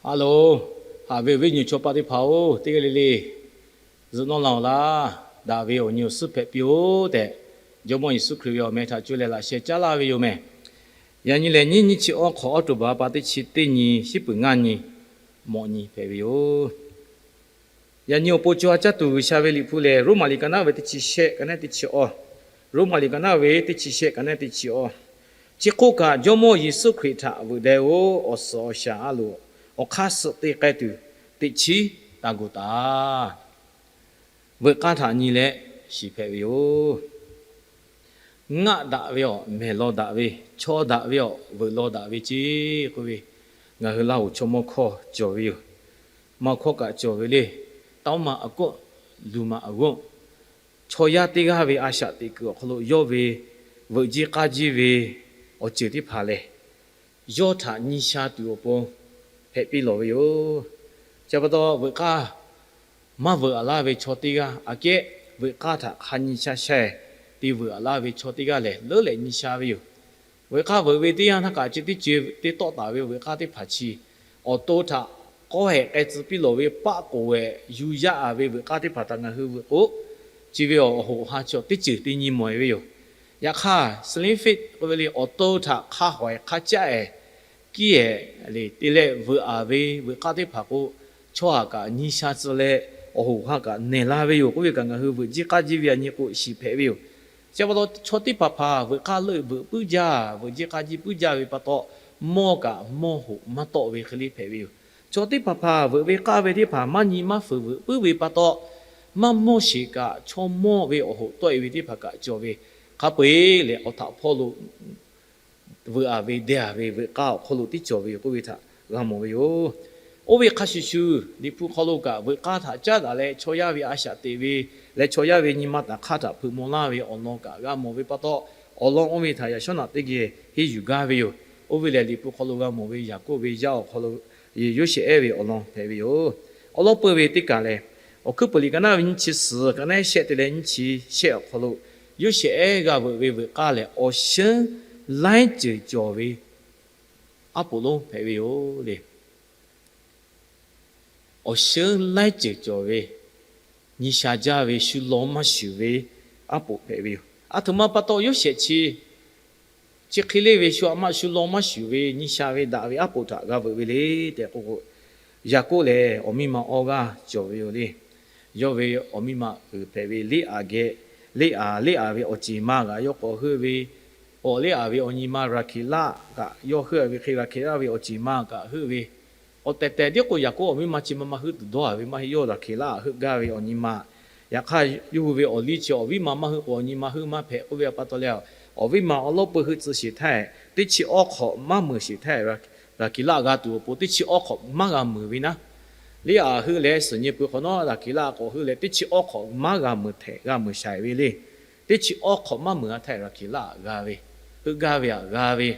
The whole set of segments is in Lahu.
Aˬ loˬ, haꞈ ve awˬ viˉ nyi chaw paˆ teˇ hpaˍ-oˬ, teˇ g'aˇ le le zuhꞈ nawˇ laˇ-oˬ laˇ. Daꞈ ve awˬ nyi awˬ suhˉ hpehꞈ piˇ-oˆ tehꞈ, Jawˇmawˇ Yeˍsuˆ Hkriꞈ ve awˬ meh htaꞈ co leh laꞈ sheh caˉ laˇ ve yoˬ mehˬ. Yaꞈ nyi lehˬ, nyiˇ nyiˇ chi awˇ hk'awꞈ, October pa teˇ chi teˇ nyi, shiˉ peuˬ ngaˇ nyi, mawꞈ nyi hpehꞈ ve yoˬ. Yaꞈ nyi awˬ pon co ha caˇ tuˬ G'uiˬsha ve liꞈ hpu lehˬ, Roˉmaꞈ liꞈ ka naˉ ve teˇ chi shehˆ ka naˉ teˇ chi awˇ, Roˉmaꞈ liꞈ ka naˉ ve teˇ chi shehˆ ka naˉ teˇ chi awˇ. Chi hk'oˆ kaꞈ, Jawˇmawˇ Yeˍsuˆ Hkriꞈ htaꞈ veuꞈ deh-oˬ, awˬ suhˍ awˬ shaˍ a loˍ awˬ hk'aˇ suh te k'ai tuˬ, teꞈ chiˉ taˍ g'oˍ taˍ. Veuꞈ k'aˇ htaꞈ nyi leh shiˍ hpehꞈ ve yoˬ. Ngaˆ daꞈ ve awˬ mehˬ law daꞈ ve, chaw daꞈ ve awˬ veuꞈ law daꞈ ve ceˇ k'oˆ ve, ngaˬ hui Laˇ huˍ chaw mawˇ hkawˇ cawˬ ve yoˬ. Maˇ hkawˇ kaꞈ cawˬ ve le. Tawˇ maˇ aꞈ kawˆ, luˬ maꞈ aꞈ g'awˆ, chaw yaˇ teˇ g'aˇ ve a shaꞈ teꞈ kuiˬ awˬ hk'aw lo yawˇ ve veuꞈ jiˇ k'aˇ jiˇ ve awˬ ceuˬ teˇ hpaˍ lehˬ, yawˇ htaꞈ nyi sha tuˬ awˬ pon hpehꞈ piˇ lawˬ ve yoˬ. Chi pa taw, veuꞈ k'aˇ maˇ veuꞈ aꞈ laˇ ve chaw teˇ g'aˇ, aꞈ kehˉ veuꞈ k'aˇ htaꞈ hk'a nyi sha sha te veuꞈ aꞈ laˇ ve chaw teˇ g'aˇ lehˬ, leuˉ leh nyi sha ve yoˬ. Veuꞈ k'aˇ veuꞈ ve teˇ yanˇ htaˇ kaꞈ, chi teˇ ceuˬ te tawˆ taˍ ve veuꞈ k'aˇ teˇ hpaˍ chi awˬ to htaꞈ k'awˇ hehꞈ k'ai tcuh piˇ lawˬ ve, paˆ k'oˍ hehꞈ yuˬ yaˇ-a ve veuꞈ k'aˇ teˇ hpaˍ htaꞈ ngaˬ hui veuꞈ k'o, chi ve awˬ hoꞈ ha chaw teˇ ceuˬ te nyi mawˬ-e ve yoˬ. Yaꞈ hk'aˇ, slim fit k'oˆ ve le, awˬ to htaꞈ hk'a hawehˬ hk'a caˆ-e, kiˇ-e le te leh veuꞈ-a ve veuꞈ k'aˇ teˇ hpaˍ k'o, chaw htaꞈ kaꞈ nyi sha tcuh leh, awˬ hoꞈ ha kaꞈ nehˬ la ve yoˬ k'oˆ ve kaꞈ, ngaˬ hui veuꞈ jiˇ k'aˇ jiˇ ve a nyi k'o shiˍ hpehꞈ ve yoˬ. Chi pa taw, chaw teˇ hpaˍ hpaˍ veuꞈ k'aˇ leuˆ veuꞈ puiˉ jaˇ, veuꞈ jiˇ k'aˇ jiˇ puiˉ jaˇ ve pa taw, mawˇ kaꞈ mawˇ hoꞈ maˇ tawˆ ve hk'e le hpehꞈ ve yoˬ. Chaw teˇ hpaˍ hpaˍ veuꞈ ve k'aˇ ve teˇ hpaˍ maˇ nyi maˇ fuiˍ veuꞈ puiˉ ve pa taw, maˇ mawˇ sheˍ kaꞈ chaw mawˇ ve awˬ hoꞈ tawˆ-e ve teˇ hpaˍ kaꞈ cawˬ ve, hk'a peu-eˬ lehˬ awˬ htaꞈ hpawˇ lo veuꞈ-a ve deh-a ve veuꞈ k'aˇ awˬ hk'aw lo tiˉ cawˬ ve yoˬ k'oˆ ve htaꞈ g'a mawˬ ve yoˬ. Oˇ ve hk'a shuˍ shuˍ, Liꞈ hpu hk'aw lo kaꞈ veuꞈ k'aˇ htaꞈ caˉ daꞈ leh chaw yaˇ ve a shaꞈ teꞈ ve leh, chaw yaˇ ve nyi ma taˍ hk'aˇ htaꞈ hpeuꞈ maw laˇ ve awˬ lawn kaꞈ g'a mawˬ ve pa taw, awˬ lawn oˇ ve htaꞈ yaꞈ shawˉ naꞈ teˇ geh henˇ yuˬ gaˇ ve yoˬ. Oˇ ve lehˬ, Liꞈ hpu hk'aw lo g'a mawˬ ve Yaˍkoˆ ve yaˇ awˬ hk'aw lo Yoˇsehꞈ ehˉ ve awˬ lawn hpehꞈ ve yoˬ. Awˬ lawn peuˬ ve teˇ kaˬ lehˬ, Awˬ hkuiˉ peuˬ liꞈ ka naˉ ve nyiˇ chi suhˍ ka naˉ shehˆ te leh nyiˇ chi shehˆ awˬ hk'aw lo, Yoˇsehꞈ ehˉ g'a veuꞈ ve veuꞈ k'aˇ lehˬ, awˬ sheunˉ laiˉ ceuˬ cawˬ ve aˉ poꞈ lonˉ hpehꞈ ve yoˬ le. Awˬ sheunˉ laiˉ ceuˬ cawˬ ve, nyi sha jaˇ ve, shu law maˇ shuˍ ve aˉ poꞈ hpehꞈ ve yoˬ. Aˬ htoꞈ ma pa taw Yoˇsehꞈ chi chi hk'e le ve shu aꞈ maˆ shu law maˇ shuˍ ve nyi sha ve daꞈ ve aˉ poꞈ htaꞈ g'a veuꞈ ve le tehꞈ k'oˆ k'o, Yaˍkoˆ lehˬ awˬ miˇ ma awˇ g'aˇ cawˬ ve yoˬ le. Yawˇ ve awˬ miˇ ma uiˍ hpehꞈ ve Leˇaꞈ geh, Leˇaꞈ, Leˇaꞈ ve awˬ ceˬ ma kaꞈ yawˇ k'awꞈ heuˆ ve, k'o Leˇaꞈ ve awˬ nyi ma Raˍhkeˍlaˆ kaꞈ yawˇ heuˆ ve hk'e, Raˍhkeˍlaˆ ve awˬ ceˬ ma kaꞈ heuˆ ve, k'o tehˬ tehˬ tiˉ k'o Yaˍkoˆ awˬ miˇ ma chi ma maˇ heuˆ tuˬ dawˇ-a ve maˇ heˆ. Yawˇ Raˍhkeˍlaˆ heuˆ gaˇ ve awˬ nyi ma, yaꞈ hk'aˇ yawˇ hui ve awˬ liˇ chi awˬ viˉ ma maˇ heuˆ k'o awˬ nyi ma heuˆ maˇ hpehꞈ k'oˆ ve pa taw leh, awˬ viˉ ma awˬ lawˉ peu heuˆ tcuh sheˍ htaˇ, teˇ chi awˇ hk'awꞈ maˇ meunˍ sheˍ htaˇ, Raˍhkeˍlaˆ g'a tuˬ awˬ pon teˇ chi awˇ hk'awꞈ maˇ g'a meunˍ ve naˉ, Leˇaꞈ heuˆ leh suhˍ nyi pui hk'awꞈ nawˉ Raˍhkeˍlaˆ k'awꞈ heuˆ leh teˇ chi awˇ hk'awꞈ maˇ g'a meunˍ htehꞈ g'a meunˍ shaiˍ ve le. Teˇ chi awˇ hk'awꞈ maˇ meunˍ a htaˇ Raˍhkeˍlaˆ g'a ve, heuˆ gaˇ ve htaꞈ g'a ve.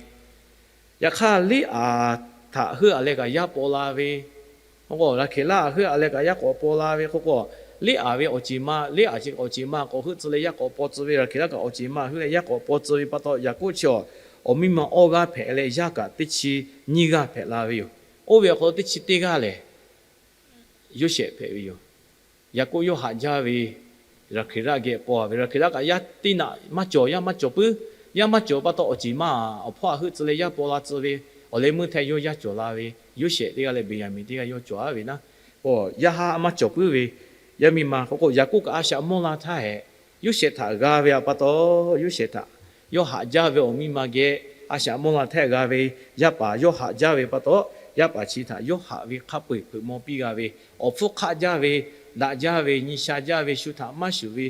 Yaꞈ hk'aˇ Leˇaꞈ htaꞈ heuˆ-a leh kaꞈ yaˇ paw la ve, k'o Raˍhkeˍlaˆ heuˆ-a leh kaꞈ yaˇ k'awꞈ paw la ve k'o k'o, Leˇaꞈ ve awˬ ceˬ ma, Leˇaꞈ chi awˬ ceˬ ma k'awꞈ heuˆ tcuh leh yaˇ k'awꞈ paw tcuh ve, Raˍhkeˍlaˆ kaꞈ awˬ ceˬ ma heuˆ leh yaˇ k'awꞈ paw tcuh ve pa taw, Yaˍkoˆ chi awˬ miˇ ma awˇ g'aˇ hpehꞈ leh yaˇ kaꞈ teˇ chi nyiˇ g'aˇ hpehꞈ la ve yoˬ. Oˇ ve awˬ hk'aw lo teˇ chi teˇ g'aˇ lehˬ, Yoˇsehꞈ hpehꞈ ve yoˬ. Yaˍkoˆ yawˇ haꞈ jaˇ ve Raˍhkeˍlaˆ geh paw-a ve, Raˍhkeˍlaˆ kaꞈ yaˇ teˇ naꞈ maˇ cawˬ, yaˇ maˇ cawˬ puiˉ. Yaˇ maˇ cawˬ pa taw awˬ ceˬ ma awˬ hpawˇ htaꞈ heuˆ tcuh leh yaˇ paw la tcuh ve, awˬ leh meuˇ htaˇ yawˇ yaˇ cawˬ la ve, Yoˇsehꞈ teˇ g'aˇ leh Beˍyaˍmenˍ teˇ g'aˇ yawˇ cawˬ-a ve naˉ, k'o yaˇ haˉ maˇ cawˬ puiˉ ve, yaˇ miˇ ma k'o k'o Yaˍkoˆ kaꞈ a shaꞈ mawˇ la htaˇ hehꞈ, Yoˇsehꞈ htaꞈ g'a ve pa taw, Yoˇsehꞈ htaꞈ yawˇ haꞈ jaˇ ve awˬ miˇ ma geh a shaꞈ mawˇ la htaˇ g'a ve, yaˇ paˍ yawˇ haꞈ jaˇ ve pa taw, yaˇ paˍ chi htaꞈ yawˇ haꞈ ve hk'a peu-eˬ hpeuꞈ maw piˇ g'a ve, awˬ hpfuhˇ hk'aˆ jaˇ ve, daꞈ jaˇ ve, nyi sha jaˇ ve, shu htaꞈ maˇ shuˍ ve,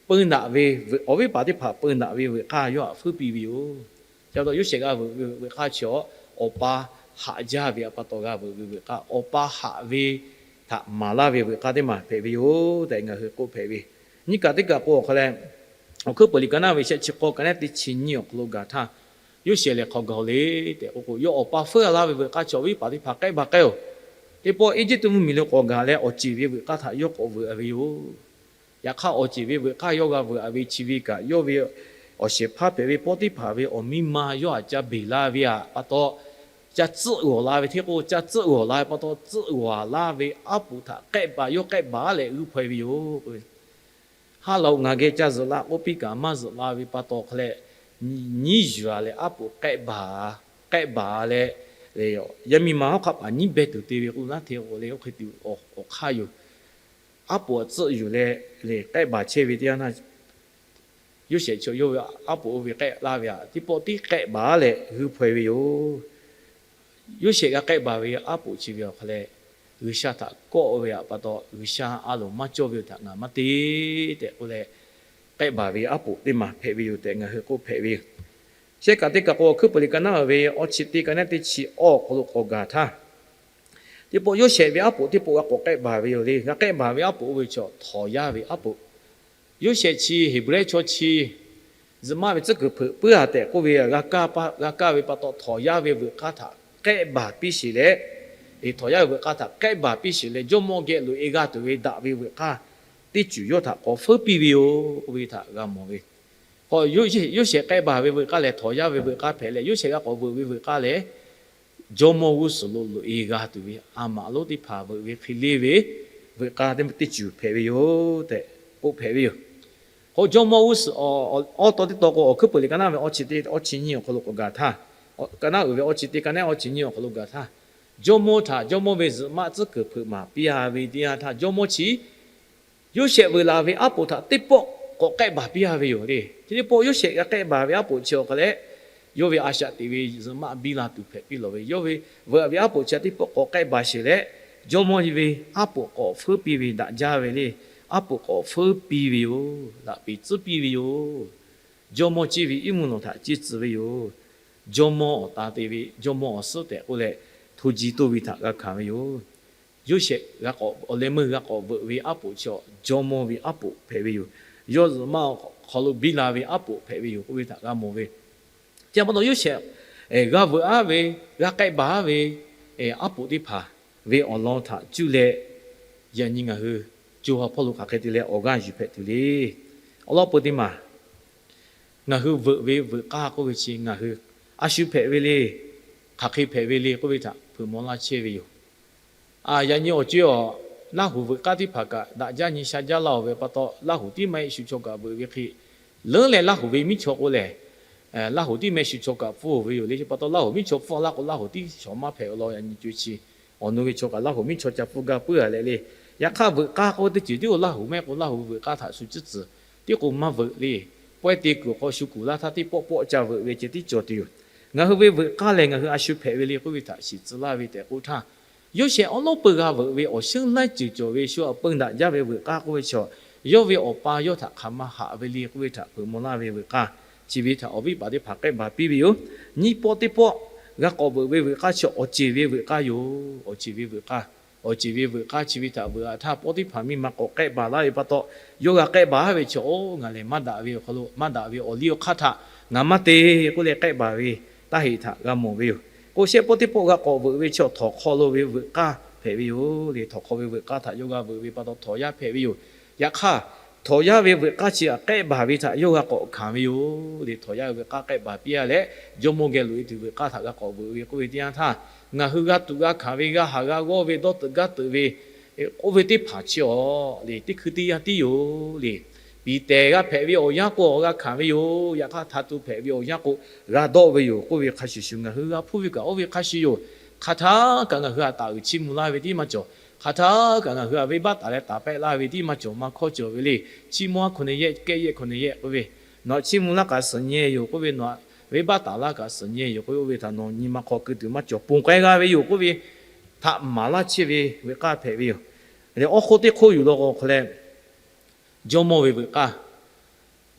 peu daꞈ ve, awˬ viˉ paˍ teˇ hpaˍ peu daꞈ ve veuꞈ k'aˇ yawˇ htaꞈ hpfuhˇ piˇ ve yoˬ. Chi pa taw Yoˇsehꞈ g'a veuꞈ ve veuꞈ k'aˇ chi awˬ, awˬ pa haꞈ jaˇ ve pa taw g'a veuꞈ ve veuꞈ k'aˇ, awˬ pa haꞈ ve htaꞈ maˍ laˇ ve veuꞈ k'aˇ teˇ maˬ hpehꞈ ve yoˬ tehꞈ ngaˬ hui k'oˆ hpehꞈ ve. Nyiˇ kaꞈ teˇ kaꞈ k'o awˬ hk'aw leh, Awˬ hkuiˉ peuˬ liꞈ ka naˉ ve shehˆ chi k'awˇ ka naˉ teˇ chi nyiˇ awˬ hk'aw lo gaˬ htaˇ, Yoˇsehꞈ lehˬ hk'aw gaˬ-oˬ le tehꞈ k'oˆ k'o, yawˇ awˬ pa feuˉ-a laˇ ve veuꞈ k'aˇ chi awˬ viˉ paˍ teˇ hpaˍ k'ehˆ baˬ k'ai-oˬ. Teˇ pawˆ Eˇjiˇtuꞈ mvuhˇmiˬ lo k'awꞈ gaˬ leh awˬ ceˬ ve veuꞈ k'aˇ htaꞈ yawˇ k'awꞈ veuꞈ ve yoˬ. Yaꞈ hk'aˇ awˬ ceˬ ve veuꞈ k'aˇ yawˇ g'a veuꞈ-a ve chi ve kaꞈ, yawˇ ve awˬ shehˍ hpaˇ hpehꞈ ve Pawˇtiˇhpaˍ ve awˬ miˇ ma yawˇ htaꞈ ca beˬ laˇ ve pa taw, ca tcuhˆ g'awˬ la ve hteˇ k'o, ca tcuhˆ g'awˬ la ve pa taw, tcuhˆ g'awˬ laˇ ve aˉ poꞈ htaꞈ k'ehˆ baˬ yawˇ k'ehˆ baˬ leh g'uiˇ hpaw e ve yoˬ. Ha lawˬ ngaˬ geh ca zuhꞈ la k'oˆ piˇ kaꞈ maˇ zuhꞈ la ve pa taw hk'a leh, nyiˉ yuˬ a leh aˉ poꞈ k'ehˆ baˬ, k'ehˆ baˬ leh, yaˇ miˇ ma hawˉ hk'aˆ paˍ nyiˉ beh tuˬ te ve k'o, naˉ hteˇ k'o leh oˇ hk'e tuˬ awˬ hk'aˇ yoˬ. Aˉ poꞈ tcuhˆ yuˬ leh, leh k'ehˆ baˬ chehˇ ve teˇ yanˇ htaˇ, Yoˇsehꞈ chi yawˇ ve aˉ poꞈ oˇ ve k'ehˆ laˇ ve htaꞈ teˇ pawˆ tiˉ k'ehˆ baˬ leh g'uiˇ hpaw e ve yoˬ. Yoˇsehꞈ g'a k'ehˆ baˬ ve aˉ poꞈ chi ve awˬ hk'a leh, G'uiˬsha htaꞈ kawˆ ve htaꞈ pa taw, G'uiˬsha a loˍ maˇ cawˇ ve htaꞈ ngaˬ maˇ te tehꞈ k'oˆ leh, k'ehˆ baˬ ve aˉ poꞈ teˇ maˬ hpehꞈ ve yoˬ tehꞈ ngaˬ hui k'oˆ hpehꞈ ve yoˬ. Shehˆ kaꞈ teˇ kaꞈ k'o, awˬ hkuiˉ peuˬ liꞈ ka naˉ uiˍ ve awˇ chi teˇ ka nehˉ teˇ chi awˇ awˬ hk'aw lo k'awꞈ gaˬ htaˇ, teˇ pawˆ Yoˇsehꞈ ve aˉ poꞈ teˇ pawˆ g'a k'awꞈ k'ehˆ baˬ ve yoˬ le. G'a k'ehˆ baˬ ve aˉ poꞈ oˇ ve chaw htawnˍ yaˇ ve aˉ poꞈ. Yoˇsehꞈ chi Heˍbrehˇ chaw chi zuhꞈ maˆ ve tcuhˉ kuiˬ hpeuꞈ puiˉ a tehꞈ k'oˆ ve, g'a kaˇ ve pa taw htawnˍ yaˇ ve veuꞈ k'aˇ htaꞈ k'ehˆ baˬ piˇ sheˍ leh, htawnˍ yaˇ ve veuꞈ k'aˇ htaꞈ k'ehˆ baˬ piˇ sheˍ leh, jawˇmawˇ geh loꞈ e g'a tuˬ ve daꞈ ve veuꞈ k'aˇ teˇ ceuˬ yawˇ htaꞈ k'awꞈ feuˉ piˇ ve yoˬ k'oˆ ve htaꞈ g'a mawˬ ve. K'o, Yoˇsehꞈ k'ehˆ baˬ ve veuꞈ k'aˇ lehˬ htawnˍ yaˇ ve veuꞈ k'aˇ hpehꞈ leh, Yoˇsehꞈ g'a k'awꞈ veuꞈ ve veuꞈ k'aˇ lehˬ, jawˇmawˇ g'uˇ suhˍ lo loꞈ e g'a tuˬ ve a maꞈ lonˉ teˇ hpaˍ veuꞈ ve hk'e le ve veuꞈ k'aˇ teˇ ceuˬ hpehꞈ ve yoˬ tehꞈ k'oˆ hpehꞈ ve yoˬ. K'o, jawˇmawˇ g'uˇ suhˍ awˬ, awˇ taw teˇ taw k'o, awˬ hkuiˉ peuˬ liꞈ ka naˉ ve awˇ chi teˇ, awˇ chi nyiˇ awˬ hk'aw lo k'awꞈ gaˬ htaˇ, ka naˉ uiˍ ve awˇ chi teˇ ka nehˉ awˇ chi nyiˇ awˬ hk'aw lo gaˬ htaˇ, jawˇmawˇ htaꞈ jawˇmawˇ ve zuhꞈ maˆ tcuhˉ kuiˬ hpeuꞈ maˍ piˇ a ve teˇ yanˇ htaˇ, jawˇmawˇ chi Yoˇsehꞈ veuꞈ laˬ ve aˉ poꞈ htaꞈ teˇ pawˆ k'awꞈ k'ehˆ baˬ piˇ a ve yoˬ le. Chi teˇ pawˆ Yoˇsehꞈ g'a k'ehˆ baˬ ve aˉ poꞈ chi awˬ hk'a leh, yawˇ ve a shaꞈ teꞈ ve zuhꞈ maˆ biˇ la tuˬ hpehꞈ piˇ lawˬ ve, yawˇ ve veuꞈ ve aˉ poꞈ chi teˇ pawˆ k'awꞈ k'ehˆ baˬ sheˍ leh, jawˇmawˇ ve aˉ poꞈ k'awꞈ feuˉ piˇ ve daꞈ jaˇ ve le. Aˉ poꞈ k'awꞈ feuˉ piˇ ve yoˬ. Laꞈ peˍ tcuhˉ piˇ ve yoˬ. Jawˇmawˇ ceˇ ve iˉ mvuhˇ lawˬ htaꞈ ceˇ tcuh ve yoˬ. Jawˇmawˇ awˬ ta te ve, jawˇmawˇ awˬ suhˉ tehꞈ k'oˆ leh, hto ji toˇ ve htaꞈ g'a hkanˍ ve yoˬ. Yoˇsehꞈ g'a k'awꞈ awˬ leh meuˇ g'a k'awꞈ veuꞈ ve aˉ poꞈ chi awˬ jawˇmawˇ ve aˉ poꞈ hpehꞈ ve yoˬ. Yawˇ zuhꞈ maˆ awˬ hk'aw lo biˇ la ve aˉ poꞈ hpehꞈ ve yoˬ k'oˆ ve htaꞈ g'a mawˬ ve. Chi pa taw Yoˇsehꞈ g'a veuꞈ aˉ ve, g'a k'ehˆ baˬ aˉ ve aˉ poꞈ teˇ hpaˍ ve awˬ lawn htaꞈ cuˇ leh, yaꞈ nyi ngaˬ hui co ha hpawˇ lo hk'aˬ hk'e te leh awˬ g'aˇ yuˬ hpehꞈ tuˬ le. Awˬ lawn peu teˇ maˬ, ngaˬ hui veuꞈ ve veuꞈ k'aˇ k'oˆ ve chi ngaˬ hui a shu hpehꞈ ve le. Hk'aˬ hk'e hpehꞈ ve le k'oˆ ve htaꞈ hpeuꞈ maw laˇ chehˇ ve yoˬ. Yaꞈ nyi awˬ co-e awˬ, Laˇhuˍ veuꞈ k'aˇ teˇ hpaˍ kaꞈ daꞈ jaˇ nyi sha jaˇ laˇ-oˬ ve pa taw, Laˇhuˍ tiˉ maˇ heˆ shu chaw kaꞈ veuꞈ ve hk'e, leuˉ leh Laˇhuˍ ve miˉ chaw k'o lehˬ, Laˇhuˍ tiˉ meh shu chaw kaꞈ pfuhˇ ve yoˬ le. Chi pa taw Laˇhuˍ miˉ chaw pfuhˇ laˇ k'o, Laˇhuˍ tiˉ shawˍ maˇ hpehꞈ law. Yaꞈ nyi co-e chi awˬ nu ve chaw kaꞈ Laˇhuˍ miˉ chaw ca pfuhˇ gaˇ puiˉ a leh le. Yaꞈ hk'aˇ veuꞈ k'aˇ k'oˆ ve teˇ ceuˬ tiˉ k'o Laˇhuˍ meh k'o Laˇhuˍ veuꞈ k'aˇ htaꞈ shu tcuhˉ tcuhˬ tiˉ k'o maˇ veuꞈ le. Pawehˇ te kuiˬ awˬ hk'aw shu kuˬ laˇ htaˇ teˇ pawˆ pawˆ ca veuꞈ ve ceh tiˉ cawˬ tuˬ yoˬ. Ngaˬ hui ve veuꞈ k'aˇ lehˬ ngaˬ hui a shu hpehꞈ ve le k'oˆ ve htaꞈ shiˍ tcuh laˇ ve tehꞈ k'oˆ htaˇ, Yoˇsehꞈ awˉ lawˉ peu g'a veuꞈ ve awˬ shinˉ laiˉ ceuˬ cawˬ ve shu awˬ peu daꞈ jaˇ ve veuꞈ k'aˇ k'oˆ ve chaw, yawˇ ve awˬ pa yawˇ htaꞈ hk'aˬ ma haꞈ ve le k'oˆ ve htaꞈ hpeuꞈ maw laˇ ve veuꞈ k'aˇ, chi ve htaꞈ awˬ viˉ paˍ teˇ hpaˍ k'ehˆ baˬ piˇ ve yoˬ. Nyiˇ pawˆ teˇ pawˆ g'a k'awꞈ veuꞈ ve veuꞈ k'aˇ chi awˬ ceˬ ve veuꞈ k'aˇ yoˬ. Awˬ ceˬ ve veuꞈ k'aˇ, awˬ ceˬ ve veuꞈ k'aˇ chi ve htaꞈ veuꞈ a htaˇ, pawˆ teˇ hpaˍ miˇ ma k'awꞈ k'ehˆ baˬ laˇ ve pa taw, yawˇ g'a k'ehˆ baˬ ve chaw, oˬ, ngaˬ lehˬ maˇ daꞈ ve awˬ hk'aw lo, maˇ daꞈ ve awˬ liˇ awˬ hk'aˇ htaꞈ ngaˬ maˇ te k'oˆ leh k'ehˆ baˬ ve taˇ heꞈ htaꞈ g'a mawˬ ve yoˬ. K'o shehˆ pawˆ teˇ pawˆ g'a k'awꞈ veuꞈ ve chaw htawnˍ hk'aw lo ve veuꞈ k'aˇ hpehꞈ ve yoˬ le. Htawnˍ hk'aw ve veuꞈ k'aˇ htaꞈ yawˇ g'a veuꞈ ve pa taw htawnˍ yaˇ hpehꞈ ve yoˬ. Yaꞈ hk'aˇ, htawnˍ yaˇ ve veuꞈ k'aˇ chi htaꞈ k'ehˆ baˬ ve htaꞈ yawˇ g'a k'awꞈ hkanˍ ve yoˬ le. Htawnˍ yaˇ ve veuꞈ k'aˇ k'ehˆ baˬ piˇ a leh, jawˇmawˇ geh loꞈ e tuˬ veuꞈ k'aˇ htaꞈ g'a k'awꞈ veuꞈ ve k'oˆ ve teˇ yanˇ htaˇ, ngaˬ hui g'a tuꞈ g'a hkanˍ ve, g'a haˍ g'a g'awˇ ve, dawˇ teuꞈ gaˇ teuꞈ ve k'oˆ ve teˇ hpaˍ chi awˬ le teˇ hkui teˇ yanˇ tiˉ yoˬ le. Piˍtehˍ g'a hpehꞈ ve awˬ yanˇ k'o awˬ g'a hkanˍ ve yoˬ. Yaꞈ hk'aˇ htaꞈ tuˬ hpehꞈ ve awˬ yanˇ k'o g'a dawˆ ve yoˬ k'oˆ ve hk'a shuˍ shuˍ, ngaˬ hui g'a hpuˇ ve kaꞈ oˇ ve hk'a shuˍ yoˬ. Hk'aˬ htaˇ kaꞈ ngaˬ hui htaꞈ taˍ uiˍ chiˇ mvuh laˇ ve tiˉ maˇ cawˬ. Hk'aˬ htaˇ kaꞈ ngaˬ hui htaꞈ venˇbaˆ taˍ leh taˍ pehˆ laˇ ve tiˉ maˇ cawˬ, maˇ hkawˇ cawˬ ve le. Chiˇ mvuh aˉ hkawꞈ ne yehˆ kehˆ yehˆ hkawꞈ ne yehˆ k'oˆ ve, nawˬ chiˇ mvuh laˇ kaꞈ suhˍ nyeh yoˬ k'oˆ ve, nawˬ venˇbaˆ taˍ laˇ kaꞈ suhˍ nyeh yoˬ k'oˆ ve, oˇ ve htaꞈ nawˬ nyi ma hk'aw keu tuˬ maˇ cawˬ, ponˬ k'ai g'a ve yoˬ k'oˆ ve htaꞈ maˍ laˇ chehˇ ve veuꞈ k'aˇ hpehꞈ ve yoˬ. Awˉ hk'oˆ teˇ hk'oˆ yuˬ law k'o hk'a leh, jawˇmawˇ ve veuꞈ k'aˇ,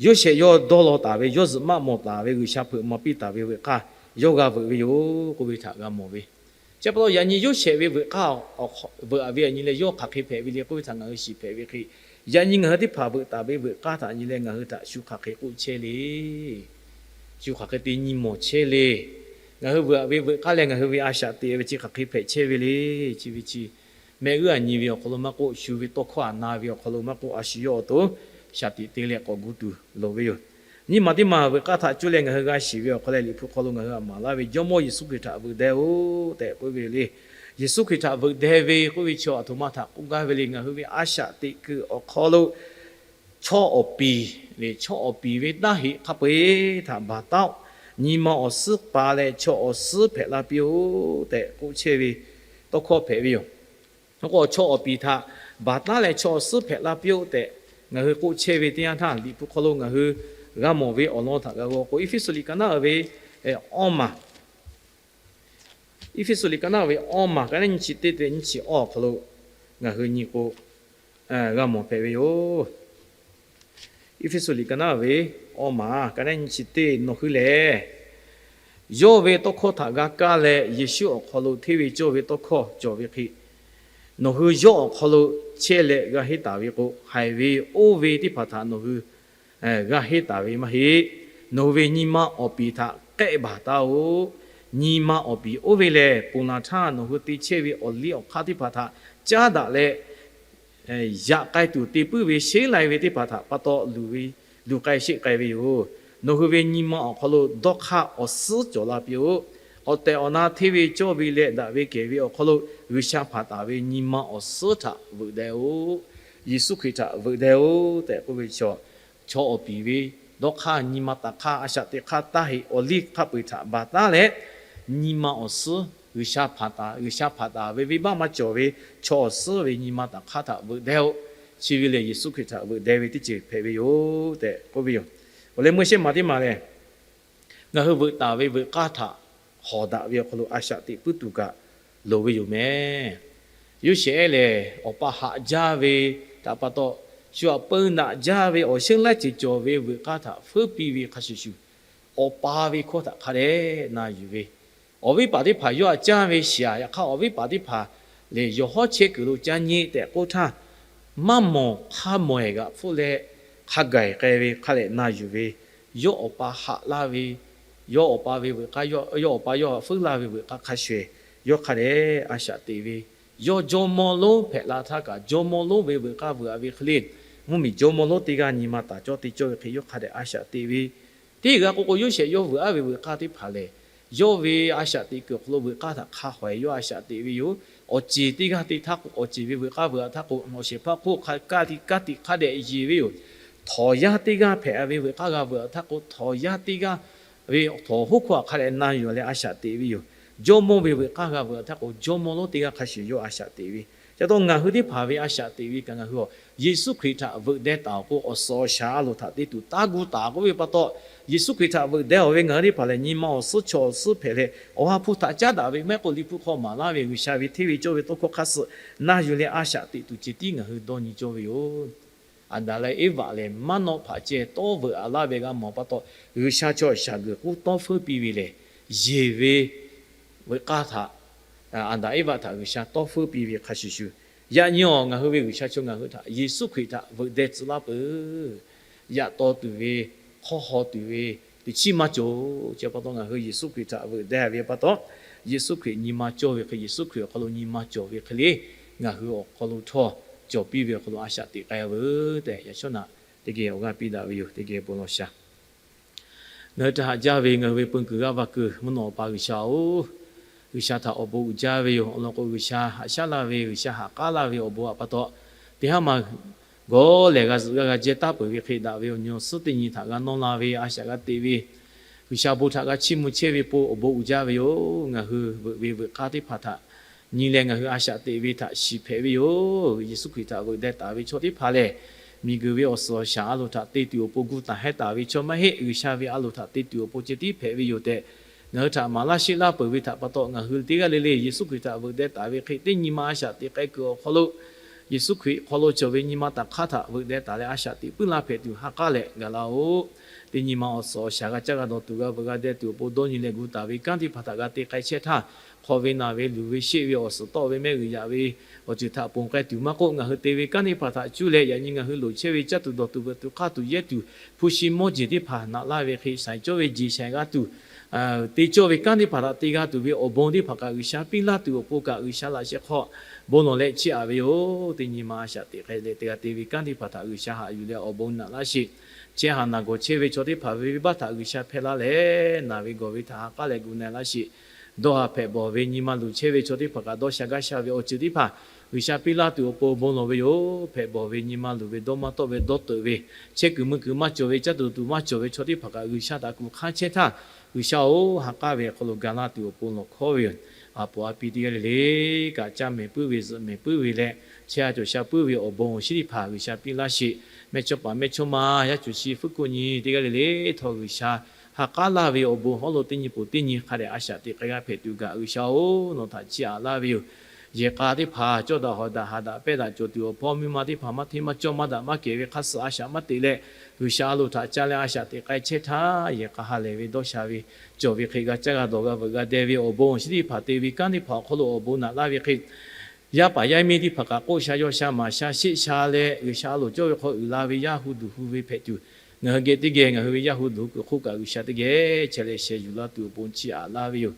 Yoˇsehꞈ yawˇ dawˇ law taˍ ve, yawˇ zuhꞈ maˆ mawˬ taˍ ve, G'uiˬsha hpeuꞈ maw piˇ taˍ ve veuꞈ k'aˇ yawˇ g'a veuꞈ ve yoˬ k'oˆ ve htaꞈ g'a mawˬ ve. Chi pa taw yaꞈ nyi Yoˇsehꞈ ve veuꞈ k'aˇ veuꞈ a ve yaꞈ nyi leh yawˇ hk'aˬ hk'e hpehꞈ ve le k'oˆ ve htaꞈ ngaˬ hui shiˍ hpehꞈ ve hk'e, yaꞈ nyi ngaˬ hui teˇ hpaˍ veuꞈ taˍ ve veuꞈ k'aˇ htaꞈ nyi leh ngaˬ hui htaꞈ shu hk'aˬ hk'e k'oˆ chehˇ le. Shu hk'aˬ hk'e te nyi mawˬ chehˇ le. Ngaˬ hui veuꞈ a ve veuꞈ k'aˇ leh ngaˬ hui ve a shaꞈ teꞈ ve chi hk'aˬ hk'e hpehꞈ chehˇ ve le. Chi ve chi mehˆ g'uˇ a nyi ve awˬ hk'aw lo maˇ k'oˆ, shu ve tawˇ hkawˇ a na ve awˬ hk'aw lo maˇ k'oˆ, a shu yawˇ awˬ to shaˍ tiꞈ te leh k'awꞈ gu tuˬ loˍ ve yoˬ. Nyiˇ maˬ teˇ maˬ veuꞈ k'aˇ htaꞈ cuˇ leh ngaˬ hui g'a shiˍ ve awˬ hk'aw leh, Liꞈ hpu hk'aw lo ngaˬ hui htaꞈ maˍ laˇ ve Jawˇmawˇ Yeˍsuˆ Hkriꞈ htaꞈ veuꞈ deh-oˬ tehꞈ k'oˆ ve le. Yeˍsuˆ Hkriꞈ htaꞈ veuꞈ deh ve k'oˆ ve chi a htoꞈ ma htaꞈ k'oˆ gaˇ ve le. Ngaˬ hui ve a shaꞈ teꞈ kuiˬ awˬ hk'aw lo chaw awˬ piˍ leh chaw awˬ piˍ ve taˇ heꞈ hk'a peu-eˬ htaꞈ baˬ taˉ-oˆ. Nyi ma awˬ suhˉ pa leh chaw awˬ suhˉ hpehꞈ la piˇ-oˆ tehꞈ k'oˆ chehˇ ve tawˇ hkawˇ hpehꞈ ve yoˬ. K'o, chaw awˬ piˍ htaꞈ baˬ taˉ leh chaw awˬ suhˉ hpehꞈ la piˇ-oˆ tehꞈ ngaˬ hui k'oˆ chehˇ ve teˇ yanˇ htaˇ, Liꞈ hpu hk'aw lo ngaˬ hui g'a mawˬ ve awˬ lawn htaꞈ g'a g'aw k'o, Eˇfeˇsuꞈ liꞈ ka naˉ ve awˇ maˬ, Eˇfeˇsuꞈ liꞈ ka naˉ ve awˇ maˬ ka naˉ nyiˇ chi teˇ te nyiˇ chi awˇ awˬ hk'aw lo ngaˬ hui nyi k'o, g'a mawˬ hpehꞈ ve yoˬ. Eˇfeˇsuꞈ liꞈ ka naˉ ve awˇ maˬ ka naˉ nyiˇ chi teˇ, nawˬ hui lehˬ yawˇ ve tawˇ hkawˇ htaꞈ g'a kaˇ leh, Yeˍsuˆ awˬ hk'aw lo hteˇ ve cawˇ ve tawˇ hkawˇ cawˬ ve hk'e, nawˬ hui yawˇ awˬ hk'aw lo chehˇ leh g'a henˇ taˍ ve k'o, haiˬ ve oˇ ve teˇ hpaˍ htaꞈ nawˬ hui g'a henˇ taˍ ve maˇ heˆ. Nawˬ hui ve nyi ma awˬ piˍ htaꞈ k'ehˆ baˬ taˉ-oˆ. Nyi ma awˬ piˍ oˇ ve lehˬ, ponˬ laˬ htaˇ nawˬ hui te chehˇ ve awˬ liˇ awˬ hk'aˇ teˇ hpaˍ htaꞈ caˉ daꞈ leh, yaꞈ k'ai tuˬ te puiˉ ve sheˉ lai ve teˇ hpaˍ htaꞈ pa taw luˬ ve, luˬ k'ai sheˆ k'ai ve yoˬ. Nawˬ hui ve nyi ma awˬ hk'aw lo dawˇ hk'aˇ awˬ suhˉ cawˬ la piˇ-oˆ. Awˬ tehˬ awˬ na hteˇ ve cawˇ ve leh daꞈ ve kehˬ ve awˬ hk'aw lo G'uiˬsha hpanˍ taˍ ve nyi ma awˬ suhˉ htaꞈ veuꞈ deh-oˆ. Yeˍsuˆ Hkriꞈ htaꞈ veuꞈ deh-oˆ tehꞈ k'oˆ ve chaw, chaw awˬ piˍ ve dawˇ hk'aˇ nyi ma taˍ hk'aˇ a shaꞈ teꞈ hk'aˇ taˇ heꞈ awˬ liˇ hk'a peu-eˬ htaꞈ baˬ taˉ leh, nyi ma awˬ suhˉ G'uiˬsha hpanˍ taˍ, G'uiˬsha hpanˍ taˍ ve venˇbaˆ maˇ cawˬ ve chaw awˬ suhˉ ve nyi ma taˍ hk'aˇ htaꞈ veuꞈ deh-oˆ. Chi ve lehˬ, Yeˍsuˆ Hkriꞈ htaꞈ veuꞈ deh ve teˇ ceuˬ hpehꞈ ve yoˬ tehꞈ k'oˆ ve yoˬ. Awˬ leh meuˇ shehˇ maˬ teˇ maˬ lehˬ, ngaˬ hui veuꞈ taˍ ve veuꞈ k'aˇ htaꞈ hawˍ daꞈ ve awˬ hk'aw lo a shaꞈ teꞈ puiˉ tuˬ kaꞈ loˍ ve yoˬ mehˍ. Yoˇsehꞈ lehˬ, awˬ pa haꞈ jaˇ ve htaꞈ pa taw, shu aꞈ peu naꞈ jaˇ ve awˬ sheunˉ laiˉ ceuˬ cawˬ ve veuꞈ k'aˇ htaꞈ feuˉ piˇ ve hk'a shuˍ shuˍ, awˬ pa ve hkawˇ htaꞈ hk'a dehꞈ na yuˬ ve, awˬ viˉ paˍ teˇ hpaˍ yawˇ htaꞈ caˇ ve shiˍ-aꞈ, yaꞈ hk'aˇ awˬ viˉ paˍ teˇ hpaˍ lehˬ, yawˬ hawˉ chehˇ kuiˬ lo caˇ nyi tehꞈ k'oˆ htaˇ, maˇ mawˬ hk'a mawˬ-ehˍ g'aꞈ hpfuhˆ leh hk'a gaˬ-ehˍ k'ai ve hk'a dehꞈ na yuˬ ve, yawˇ awˬ pa haꞈ laˇ ve, yawˇ awˬ pa ve veuꞈ k'aˇ, yawˇ awˬ pa yawˇ htaꞈ feuˉ laˇ ve veuꞈ k'aˇ hk'a shuˍ-ehˍ, yawˇ hk'a dehꞈ a shaꞈ teꞈ ve, yawˇ jawˇmawˇ lonˉ hpehꞈ la htaˇ kaꞈ jawˇmawˇ lonˉ ve veuꞈ k'aˇ veuꞈ-aꞈ ve hk'e le, mvuhˇmiˬ jawˇmawˇ lonˉ teˇ g'aˇ nyi ma taˍ cawˇ te cawˇ ve hk'e yawˇ hk'a dehꞈ a shaꞈ teꞈ ve, teˇ g'aˇ k'o k'o, Yoˇsehꞈ yawˇ veuꞈ-aˉ ve veuꞈ k'aˇ teˇ hpaˍ lehˬ, yawˇ ve a shaꞈ teꞈ kuiˬ awˬ hk'aw lo veuꞈ k'aˇ htaꞈ hk'a hawehˍ yawˇ a shaꞈ teꞈ ve yoˬ. Awˬ ceˬ teˇ g'aˇ te htaˇ k'o, awˬ ceˬ ve veuꞈ k'aˇ veuꞈ-aꞈ htaˇ k'o, awˬ shehˍ hpaˇ hk'oˆ hk'a kaˇ tiꞈ kaˇ tiꞈ hk'a dehꞈ yeˬ ve yoˬ. Htawnˍ yaˇ teˇ g'aˇ hpehꞈ ve veuꞈ k'aˇ g'a veuꞈ-aꞈ htaˇ k'o, htawnˍ yaˇ teˇ g'aˇ ve htawnˍ hoˉ hkawˇ htaꞈ hk'a dehꞈ na yuˬ leh a shaꞈ teꞈ ve yoˬ. Jawˇmawˇ ve veuꞈ k'aˇ g'a veuꞈ-aꞈ htaˇ k'o, jawˇmawˇ lonˉ teˇ g'aˇ hk'a shuˍ yawˇ a shaꞈ teꞈ ve. Ca taw ngaˬ hui teˇ hpaˍ ve a shaꞈ teꞈ ve kaꞈ ngaˬ hui-aˬ, Yeˍsuˆ Hkriꞈ htaꞈ veuꞈ deh taˍ-oˬ k'o, awˬ suhˍ awˬ shaˍ a loˍ htaꞈ te tuˬ taˇ gu taˍ k'oˆ ve pa taw, Yeˍsuˆ Hkriꞈ htaꞈ veuꞈ deh-aˬ ve ngaˬ hui teˇ hpaˍ lehˬ, nyi ma awˬ suhˉ chaw awˬ suhˉ hpehꞈ leh, awˬ ha hpu htaꞈ caˉ daꞈ ve maˇ heˆ k'o, Liꞈ hpu hk'aw maˍ laˇ ve G'uiˬsha ve hteˇ ve cawˇ ve tawˇ hkawˇ hk'aˇ suh na yuˬ leh a shaꞈ teꞈ tuˬ ceh tiˉ ngaˬ hui dawˇ nyi cawˇ ve yoˬ. Aˍdanˍ leh Eˇvaꞈ lehˬ, maˇ nawˆ hpaꞈ ceh tawˇ veuꞈ-aꞈ laˇ ve g'a mawˬ pa taw, G'uiˬsha chaw shaˍ g'uiˬ k'oˆ tawˇ feuˉ piˇ ve lehˬ, yeˬ ve veuꞈ k'aˇ htaꞈ, Aˍdanˍ Eˇvaꞈ htaꞈ G'uiˬsha tawˇ feuˉ piˇ ve hk'a shuˍ shuˍ, yaꞈ nyi-aˬ ngaˬ hui ve G'uiˬsha chaw ngaˬ hui htaꞈ Yeˍsuˆ Hkriꞈ htaꞈ veuꞈ deh tcuh laˇ peuˬ. Yaꞈ taw tuˬ ve, hk'awˇ haw tuˬ ve, teꞈ chiˉ maˇ cawˬ. Chi pa taw ngaˬ hui Yeˍsuˆ Hkriꞈ htaꞈ veuꞈ deh ve pa taw, Yeˍsuˆ Hkriꞈ nyi ma cawˇ ve hk'e, Yeˍsuˆ Hkriꞈ awˬ hk'aw lo nyi ma cawˬ ve hk'e le, ngaˬ hui awˬ hk'aw lo htawˇ cawˬ piˇ ve awˬ hk'aw lo a shaꞈ teꞈ k'ai-a veuˬ tehꞈ, yaꞈ shawˉ naꞈ teˇ geh awˬ g'aˇ piˇ daꞈ ve yoˬ. Teˇ geh bon lawˬ shaˍ. Ngaˬ hui htaꞈ haꞈ jaˇ ve ngaˬ hui ve peu kuiˬ g'aˇ va kuiˬ mvuhˇ naw Awˬ pa G'uiˬsha-oˬ, G'uiˬsha htaꞈ awˬ bon uiˍ jaˇ ve yoˬ. Awˬ lawn k'o, G'uiˬsha haꞈ shaˉ laˇ ve, G'uiˬsha haꞈ k'aˉ laˇ ve awˬ bon htaꞈ pa taw, teˇ haˉ ma gawˬ lehˬ g'a zuhꞈ g'a g'a jehˇ taˉ peuˬ ve hk'e, daꞈ ve awˬ nyi awˬ suhˉ teˇ nyi htaꞈ g'a nawˇ la ve, a shaꞈ g'a teꞈ ve, G'uiˬsha bon htaꞈ g'a chiˇ mvuh chehˇ ve pon awˬ bon uiˍ jaˇ ve yoˬ. Ngaˬ hui veuꞈ ve veuꞈ k'aˇ teˇ hpaˍ htaꞈ nyi leh ngaˬ hui a shaꞈ teꞈ ve htaꞈ shiˍ hpehꞈ ve yoˬ. Yeˍsuˆ Hkriꞈ htaꞈ veuꞈ deh taˍ ve chaw teˇ hpaˍ lehˬ, miˬguiˬ ve awˬ suhˍ awˬ shaˍ a loˍ htaꞈ te tuˬ awˬ pon gu taˍ hehˉ taˍ ve chaw maˇ heˆ. G'uiˬsha ve a loˍ htaꞈ te tuˬ awˬ pon ceh tiˉ hpehꞈ ve yoˬ tehꞈ, ngaˬ hui htaꞈ maˍ laˇ sheˆ laˇ peuˬ ve htaꞈ pa taw, ngaˬ hui teˇ g'aˇ le le Yeˍsuˆ Hkriꞈ htaꞈ veuꞈ deh taˍ ve hk'e, teˇ nyi ma a shaꞈ teꞈ k'ai kuiˬ awˬ hk'aw lo Yeˍsuˆ Hkriꞈ hk'aw lo cawˬ ve nyi ma taꞈ hk'aˇ htaꞈ veuꞈ deh taˍ leh a shaꞈ teꞈ puiˉ laˇ hpehꞈ tuˬ ha k'aˉ leh gaˬ laˇ-oˬ. Teˇ nyi ma awˬ suhˍ awˬ shaˍ g'a caˇ g'a dawˬ tuˬ, g'a veuꞈ g'a deh tuˬ awˬ pon dawˇ nyi leh gu taˍ ve kanˉ teˇ hpaˍ htaꞈ g'a te k'ai chehˇ htaˇ, hk'aw ve naˬ ve luˬ ve sheˆ ve awˬ suhˍ tawˆ ve mehˆ g'uiˬ yaꞈ ve awˬ ceuˬ htaꞈ ponˬ k'ai tuˬ maˇ k'oˆ, ngaˬ hui te ve kanˉ teˇ hpaˍ htaꞈ cuˇ leh yaꞈ nyi ngaˬ hui loˍ chehˇ ve caˇ tuˬ dawˬ tuˬ veuꞈ tuˬ hk'aˇ tuˬ yehˇ tuˬ hpu shi mawˇ jeˬ teˇ hpaˍ naꞈ laˇ ve hk'e, shaiˍ cawˇ ve jeˬ shaiˍ g'a tuˬ, te cawˇ ve kanˉ teˇ hpaˍ htaꞈ te g'a tuˬ ve awˬ bon teˇ hpaˍ kaꞈ G'uiˬsha piˇ laˇ tuˬ awˬ pon kaꞈ G'uiˬsha laꞈ sheh hk'aw bon lawˬ leh chiˇ aꞈ ve yoˬ. Teˇ nyi ma a shaꞈ teꞈ k'ai leh te g'a te ve kanˉ teˇ hpaˍ htaꞈ G'uiˬsha haꞈ yuˬ leh awˬ bon naꞈ laˇ sheˍ. chehˇ haˍ naˬ gawˬ chehˇ ve chaw teˇ hpaˍ ve venˇbaˆ htaꞈ G'uiˬsha hpehˇ laˇ leh, naˬ ve gawˬ ve htaꞈ ha k'aˉ leh gu na laˇ sheˍ. Dawˇ haˍ hpehꞈ bawˬ ve nyi ma luˬ chehˇ ve chaw teˇ hpaˍ kaꞈ dawˇ sha gaˇ sha ve awˬ ceuˬ teˇ hpaˍ G'uiˬsha piˇ laˇ tuˬ awˬ pon bon lawˬ ve yoˬ. Hpehꞈ bawˬ ve nyi ma luˬ ve dawˇ maˇ tawˆ ve dawˇ teuꞈ ve, chehˇ kuiˬ mui kuiˬ maˇ cawˬ ve, caˇ tuˬ tuˬ maˇ cawˬ ve chaw teˇ hpaˍ kaꞈ G'uiˬsha htaꞈ kuˬ hk'aˇ chehˇ htaˇ, G'uiˬsha-oˬ, ha k'aˉ ve awˬ hk'aw lo ga laˇ tuˬ awˬ pon lawˬ hkawˉ ve yoˬ. A poˍ a pi teˇ g'aˇ le le kaꞈ caˇ mehˍ puiˉ ve, zuhꞈ mehˍ puiˉ ve leh, chehˇ a cawˬ sha puiˉ ve awˬ bon awˬ shinˉ teˇ hpaˍ G'uiˬsha piˇ laˇ sheˍ. Mehˇchawˇpaˍ mehˇchawˇma yaˇ cawˬ shi fuˉ hkuˆ nyi teˇ g'aˇ le le htawˇ G'uiˬsha ha k'aˉ laˇ ve awˬ bon hawˉ lo teˇ nyi poˍ teˇ nyi hk'a dehꞈ a shaꞈ teꞈ k'ai g'a hpehꞈ tuˬ gaˬ G'uiˬsha-oˬ, nawˬ htaꞈ chiˇ aꞈ laˇ ve yoˬ. Yehˬ k'a teˇ hpaˍ cawˇ daꞈ hawˍ daꞈ haꞈ daꞈ pehnˇ daꞈ cawˬ tuˬ awˬ hpawˇ miˇ ma teˇ hpaˍ maˇ hteˇ maˇ cawˇ maˇ daꞈ maˇ kehˬ ve hk'a suh a shaꞈ maˇ teꞈ leh, G'uiˬsha a loˍ htaꞈ ca leh a shaꞈ teꞈ k'ai chehˇ htaˇ, yehˬ k'a ha lehˬ ve dawˇ sha ve cawˬ ve hk'e g'a caˇ g'a dawˬ g'a veuꞈ g'a deh ve awˬ bon awˬ shinˉ teˇ hpaˍ te ve kanˉ teˇ hpaˍ awˬ hk'aw lo awˬ bon naꞈ laˇ ve hk'e, yaˇ paˍ yaˇ miˇ teˇ hpaˍ kaꞈ k'oˆ sha yaw sha maˍ sha sheˆ sha leh, G'uiˬsha a loˍ cawˇ ve hk'aw uiˍ la ve yaˇ hu duˬ hu ve hpehꞈ tuˬ, ngaˬ hui geh teˇ geh ngaˬ hui ve yaˇ hu duˬ hu kuiˬ hk'oˆ kaꞈ G'uiˬsha teˇ geh chehˇ leh sheh yuˬ laˇ tuˬ awˬ pon chiˇ aꞈ laˇ ve yoˬ.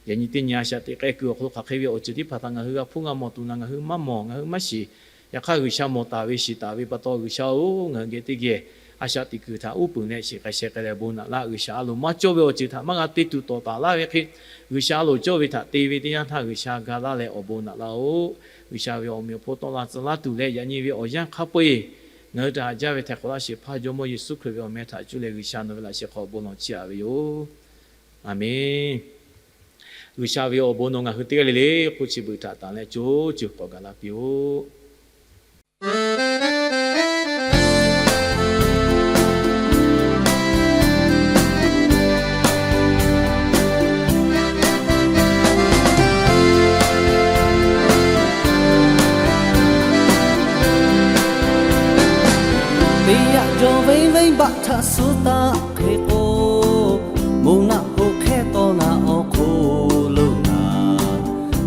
Yaꞈ nyi teˇ nyi a shaꞈ teꞈ k'ai kuiˬ awˬ hk'aw lo hk'aˬ hk'e ve awˬ ceuˬ teˇ hpaˍ htaꞈ ngaˬ hui g'a hpuˇ g'a mawˬ tuˬ naˬ, ngaˬ hui maˇ mawˬ ngaˬ hui maˇ shiˍ. Yaꞈ hk'aˇ G'uiˬsha mawˬ taˍ ve shiˍ taˍ ve pa taw G'uiˬsha-oˬ, ngaˬ hui geh teˇ geh a shaꞈ teꞈ kuiˬ htaꞈ uˉ peunˍ leh shiˍ k'ai sheh k'ai leh bon naꞈ laˇ. G'uiˬsha a loˍ maˇ cawˇ ve awˬ ceuˬ htaꞈ maˇ g'a te tuˬ tawˍ taˍ laˇ ve hk'e, G'uiˬsha a loˍ cawˇ ve htaꞈ te ve teˇ yanˇ htaˇ G'uiˬsha ga laˇ leh awˬ bon naꞈ laˇ-oˬ. G'uiˬsha ve awˬ meꞈ awˬ hponˇ tawˆ la tcuh laˇ tuˬ leh yaꞈ nyi ve awˬ yanˇ hk'a peu-eˬ ngaˬ hui htaꞈ haꞈ jaˇ ve htaiˍ hk'awꞈ laˇ sheˍ hpaˇ Jawˇmawˇ Yeˍsuˆ Hkriꞈ ve awˬ meh htaꞈ cuˇ leh G'uiˬsha nawˬ ve laꞈ sheh hk'aw bon lawˬ chiˇ aꞈ ve yoˬ. Aˍmenˍ. G'uiˬsha ve awˬ bon nawˬ ngaˬ hui teˇ g'aˇ le le hk'oˆ chi beuꞈ htaꞈ tanˍ leh co ceuˬ k'awꞈ gaˬ la piˇ-oˆ. Teˇ yaꞈ jawˬ venˇ venˇbaˆ htaꞈ suh taˆ hk'e k'o, moˬ naˆ hoꞈ hk'ehˇ tawˇ naˆ awˬ hk'oˆ lo ngaˬ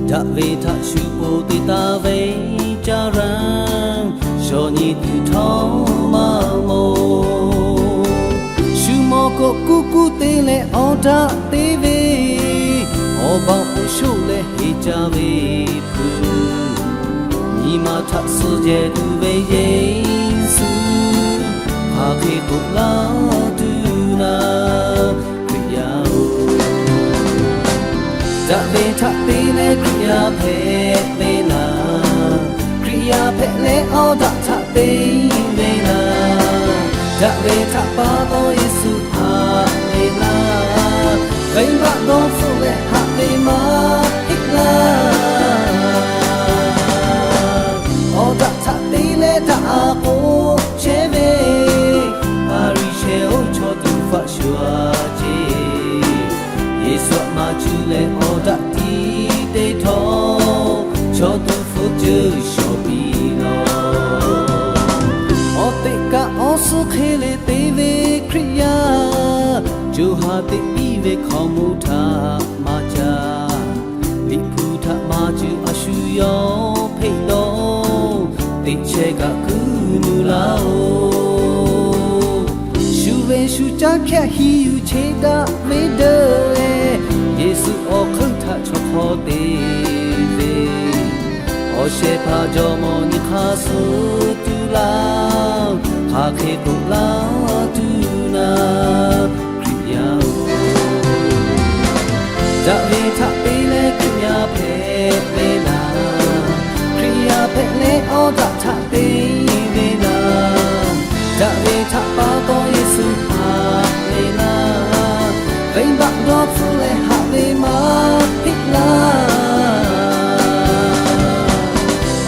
daꞈ ve htaꞈ shu poˬ te taˍ ve caˇ raˇ, shawˍ nyi tuˬ htawˇ maˇ mawˬ. Shu mawˬ k'o kuˇ kuˇ te leh awˬ daꞈ te ve, awˬ baˬ k'o shoˆ leh heˍ caˇ ve hpui, nyi ma htaꞈ suh jehˬ tuˬ ve Yeˍsuˆ, hk'aˬ hk'e k'oˆ laˇ tuˬ naˍ, Hkriꞈ yaˇ-oˬ, daꞈ ve htaꞈ te leh Hkriꞈ yaˇ hpehꞈ ve naˍ, Hkriꞈ yaˇ hpehꞈ leh awˬ daꞈ htaꞈ te ve naˍ, daꞈ ve htaꞈ pa taw Yeˍsuˆ haꞈ ve naˍ, venˇbaˆ dawˇ hpfuhˆ leh haꞈ ve maˇ heˆ laˇ. Awˬ daꞈ htaꞈ te leh daꞈ a k'o chehˇ ve, Hpaˍriˍsehˇ-oˬ, chaw tuˬ hpaˆ shuˍ a ceˇ. Yeˍsuˆ htaꞈ maˇ cuˇ leh awˬ daꞈ tiˉ te htawˇ, chaw tuˬ hpfuhˆ ceuˬ shawˍ piˇ lawˬ. Awˬ teꞈ kaꞈ awˬ suhˉ hk'e leh te ve Hkriꞈ yaˇ, co ha teꞈ piˇ ve hkaoˍmonˇ htaꞈ maˇ caˇ. Liꞈ hpu htaꞈ maˇ cuˇ a shu yawˇ hpeꞈ dawˇ, teꞈ chehˇ kaꞈ kuiˬ nuˬ laˇ-oˬ. Shu ve shu caˇ hkehˇ hiˍ yuˬ cheˇ daꞈ ve deuˬ leh, Yeˍsuˆ awˬ hk'eun htaꞈ chaw hk'aw te ve, awˬ shehˍ hpaˇ jawˇmawˇ nyi hk'aˇ suh tuˬ laˇ, hk'aˬ hk'e k'oˆ laˇ tuˬ naˍ, Hkriꞈ yaˇ-oˬ, daꞈ ve htaꞈ te leh Hkriꞈ yaˇ hpehꞈ ve naˍ, Hkriꞈ yaˇ hpehꞈ leh awˬ daꞈ htaꞈ te ve naˍ, daꞈ ve htaꞈ pa taw Yeˍsuˆ haꞈ ve naˍ, venˇbaˆ dawˇ hpfuhˆ leh haꞈ ve maˇ heˆ laˇ.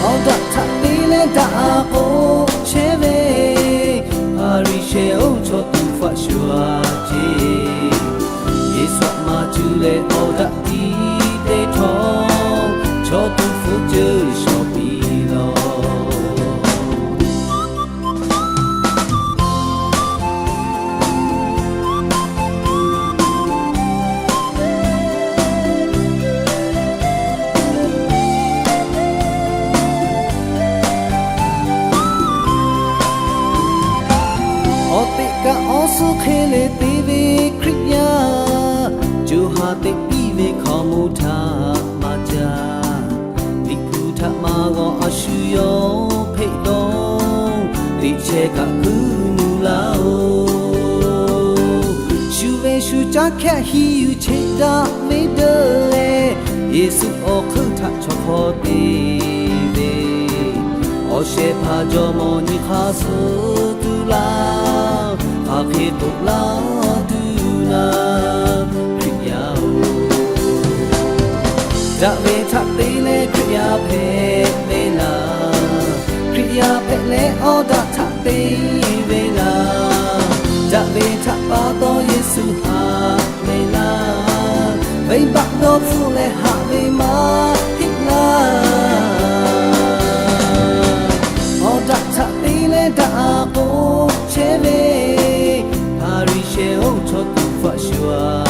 Awˬ daꞈ htaꞈ te leh daꞈ a k'o chehˇ ve, Hpaˍriˍsehˇ-oˬ, chaw tuˬ hpaˆ shuˍ a ceˇ. Yeˍsuˆ htaꞈ maˇ cuˇ leh awˬ daꞈ tiˉ te htawˇ, chaw tuˬ hpfuhˆ ceuˬ shawˍ piˇ lawˬ. Awˬ teꞈ kaꞈ awˬ suhˉ hk'e leh te ve Hkriꞈ yaˇ, co ha teꞈ piˇ ve hkaoˍmonˇ htaꞈ maˇ caˇ. Liꞈ hpu htaꞈ maˇ g'awˬ a shu yawˇ hpeꞈ dawˇ, teꞈ chehˇ kaꞈ kuiˬ nuˬ laˇ-oˬ. Kanˇ hkehˇ hiˇ yuˬ cheˇ daꞈ ve deuˇ leh, Yeˍsuˆ awˬ hk'eun htaꞈ chaw hk'aw te ve, awˬ shehˍ hpaˍ jawˇmawˇ nyi hk'aˇ suh tuˬ laˇ, hk'aˬ hk'e k'oˆ laˇ tuˬ naˍ, Hkriꞈ yaˇ-oˬ, daꞈ ve htaꞈ te leh Hkriꞈ yaˇ hpehꞈ ve laˬ. Hkriꞈ yaˇ hpehꞈ leh awˬ daꞈ htaꞈ te ve laˬ. Daꞈ ve htaꞈ pa taw Yeˍsuˆ haꞈ ve laˬ. Venˇbaˆ dawˇ hpfuhˆ leh haꞈ ve maˇ heˆ laˇ. Awˬ daꞈ htaꞈ te leh daꞈ a k'oˆ chehˇ ve, Hpaˍriˍsehˇ-oˬ, chaw tuˬ hpaˆ shuˍ a